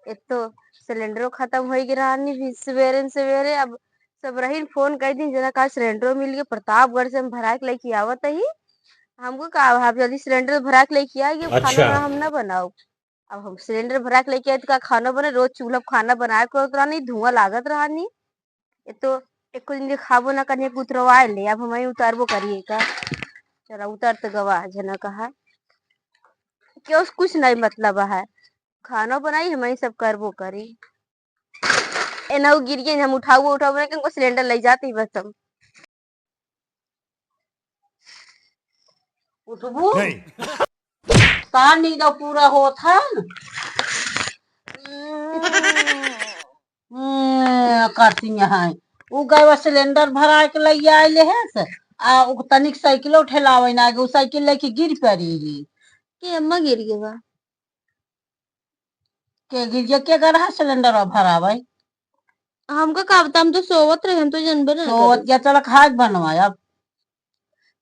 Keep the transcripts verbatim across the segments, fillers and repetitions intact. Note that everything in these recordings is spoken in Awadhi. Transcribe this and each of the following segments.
एक तो सिलेंडरो खतम होइ गे रहनी भी सवेरे न सवेरे। अब सब रहीन फोन कइ दिन, जना का सिलेंडरो मिल गे, प्रतापगढ़ से हम भराइ के लइके आवत ही। हमको का, अब जल्दी सिलेंडर भराइ के लइके आइ, अब खाना अच्छा। ना हम ना बनाउब। अब हम सिलेंडर भराइ के लइके आइ तो का खाना बने, रोज चूल्हा पे खाना बनाइ के करत रहनी, धुआं लागत रहनी। ये तो एको दिन के खाबो ना करिए, उतरवाए ले, अब हमहीं उतारबो करिए का। चला उतर तो गवा, जना कहा। क्यों कुछ नहीं मतलब है, खाना बनाई हमहीं सब करबो करी। ए ना उ गिर गई, हम उठाऊ उठाऊ ना, हमको सिलेंडर लइ जाती बस हम। उठबू? नहीं। का नींद पूरा होत है? हम्म, करती हैं। उ गए सिलेंडर भराइ के लइ आइले हैं से, आ उ तनिक साइकिल ठेलावे ना, उ साइकिल लइके गिर पड़ी ही। के अम्मा गिर गए बा? के गिर गए, के गए रहा सिलेंडर भरावे? हमका का पता, हम तो सोवत रहे, हम तो जनबे ना सोवत करी। या चला खाए के बनवा अब।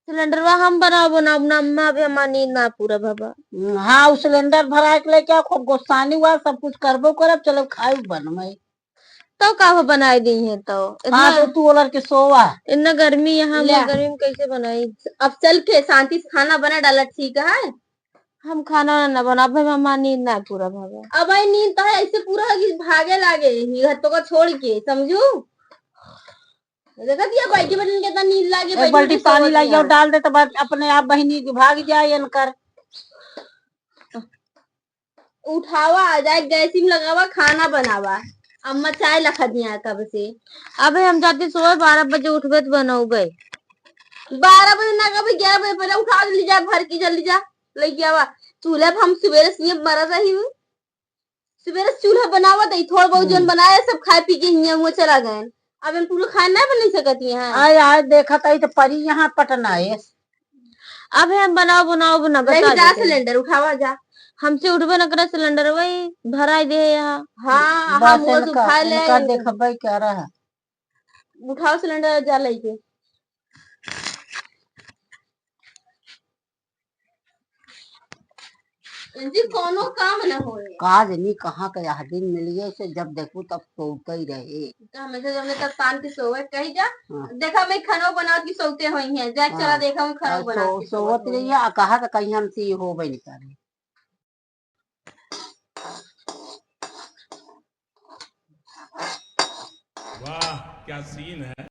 सिलेंडरवा हम बनाओ, बनाओ, ना अम्मा, अभी हमार नींद ना पूरा भवा। हम्म, हाँ, उ सिलेंडर भराइ के लइके आओ, खूब गोस्सानी हुआ, सब कुछ करबो करब, चलो खाए बनवाई। तो का हो बनाए दी है तो? हाँ, इतना तो तू ओलर के सोवा। इतना गर्मी यहाँ ले। में, गर्मी में कैसे बनाई? अब चल के शांति से खाना बना डाला, ठीक है? हम खाना ना बनाब, भाई, हमार नींद ना पूरा भवा। अब आई नींद तो है, ऐसे पूरा होगी, भागे लागे, ये घर तो का छोड़ के, समझू? देखत हिया, बैठी बैठी कितना नींद लागे, एक बैठी बाल्टी बैठी पानी सोवत लाई हिया। और डाल दे तो बाद अपने आप बहिनी भाग जाए इनकर। उठावा, जाए गैस में लगावा, खाना बनावा। अम्मा चाय लखा दिया कब से। अबे हम जाते सोए, बारह बजे उठबे तो बनौबे। बारह बजे ना, कभी ग्यारह बजे पहले उठा, जल्दी जा, भर की जल्दी जा, लेके आवा। चूल्हा पे हम सुबेरे से मरत रही हूँ। सुबेरे से चूल्हा बनावत है, थोड़ा बहुत जौन हम्म। बनाए, सब खाए पी के हियाँ हुआ चला गए। अब हम पूरा खाए ना बना सकत ही हैं। आए, आए, देखत आई तो परी यहाँ पटना है। अब हम बनाओ, बनाओ, बना, नहीं बता जा देते हैं। सिलेंडर उठावा जा। हमसे उठबे न करे सिलेंडर, वही भराई दे यहाँ। हाँ, बस हम वो इनका, उठा ले इनका इनको। देखबे क्या रहा। उठाओ सिलेंडर जा लेके। इनसे कोनो काम न होए। का जनी कहाँ का यह दिन मिलिए से जब देखू तब सोते ही रहे। तो हमेशा जब तक शांति सोवे कही जा। हाँ। देखा मैं खाना बनावत की सोते होई हैं। जा चला हाँ। देखा मैं खाना और बनावत सो-, की सोवत सोवत होई रही हैं। है, आ कहा तो कहीं हमसे ये होबे नहीं करे। वाह, क्या सीन है।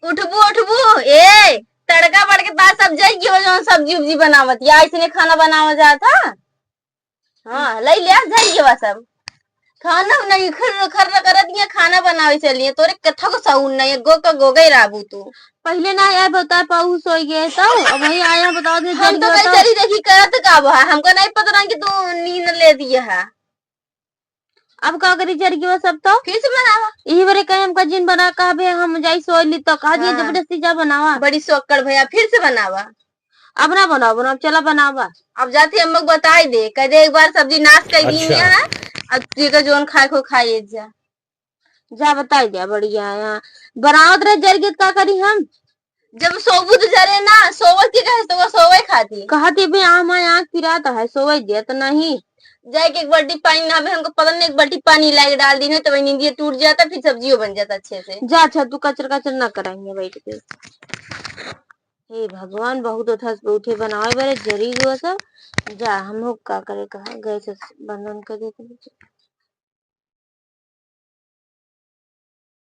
उठबू, उठबू, ए, तड़का बड़ के बाद सब जाई गयो, जौन सब्जी उब्जी बनावत, या ऐसने खाना बनावा जात है? हाँ, लई लिया, जाई गयो सब। खाना नहीं, खर, खर करत ये खाना बनावे चलिए, तोरे कथा को साउन नहीं, गो का गो गई राबू तू। पहिले ना आया बता पाऊ सोई गए तो, अब वही आया बता दे हम जल्दी तो कहीं बता। चली देखी करत का बा, हमको नहीं पता रहा कि तू नींद ले दिया है। अब का करी जर गयो सब तो? फिर से बनावा। यही बरे कहे हमका जिन बना कहबे हम जाई सोई ली तो कहा दिया हाँ। जबरदस्ती जा बनावा। बड़ी सोकड़ भैया, फिर से बनावा। अब ना बनाओ, बनाओ, चला बनावा। अब जाती अम्मा को बताई दे, कह दे एक बार सब्जी नाश कर दी अच्छा। है, अब तू का जोन खाए को खाए जा। जा बताई दे, बढ़िया है। बनावत रहे जर गयो तो का करी हम? जब सोबू तो जरे ना, सोवत के कहे तो सोवे खाती। कहती भी आम आए आँख पिरात है, सोवे देत नहीं। जाए के एक बाल्टी पानी ना, हमको पता नहीं, एक बाल्टी पानी लाके डाल दी है, तो वही नींदिया टूट जाता, फिर सब्जियों बन जाता अच्छे से। जा अच्छा, तू कचर कचर ना कराएंगे बैठ के। हे भगवान, बहुत उठस उठे बनावे बरे जरी हुआ सब। जा, हम लोग का करे, कहा गैस बंद बंद कर देते हैं।